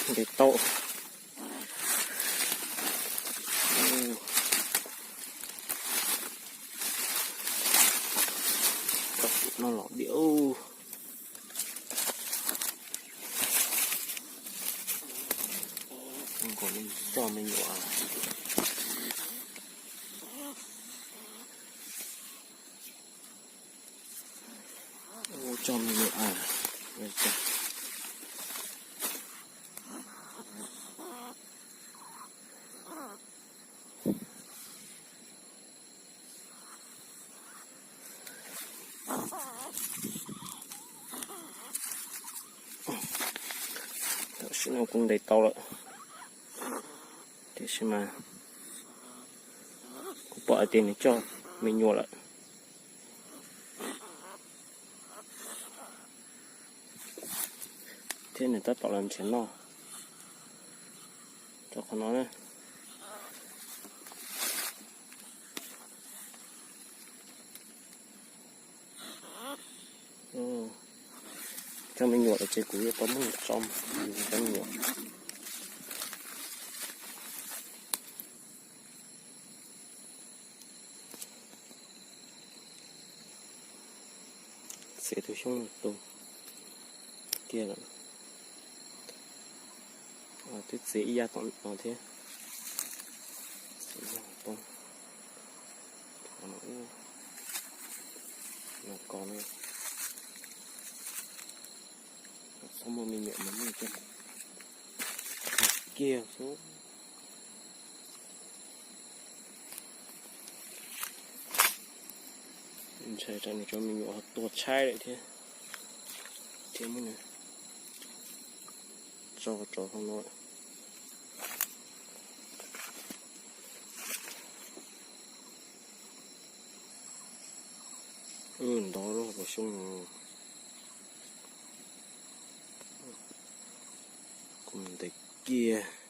Ntes tau. Noj los diam. Nkaus li coj me nyuam. Ua coj me nyuam. Tam sim no kuv ntes tau lawm, tiam sis mas kuv pom hais tias nws coj me nyuam lawm, thiab nws tab tom los nrhiav noj rau qhov no na. Coj me nyuam lawm ces kuv yuav tau muab nws tso, coj me nyuam. Txiav tus xyoob no tu kiag lawm. Twb txiav ib yam tom no thiab. Txiav ib yam poob. No ko no, txhob muaj me nyuam mas muab coj kiag xwb. Ntshai tsam nws cov me nyuam ho tua tshaib lawm thiab, thiaj muab nws tso rau hauv no. Ntov lub hav xyoob no, kuv ntes kiag.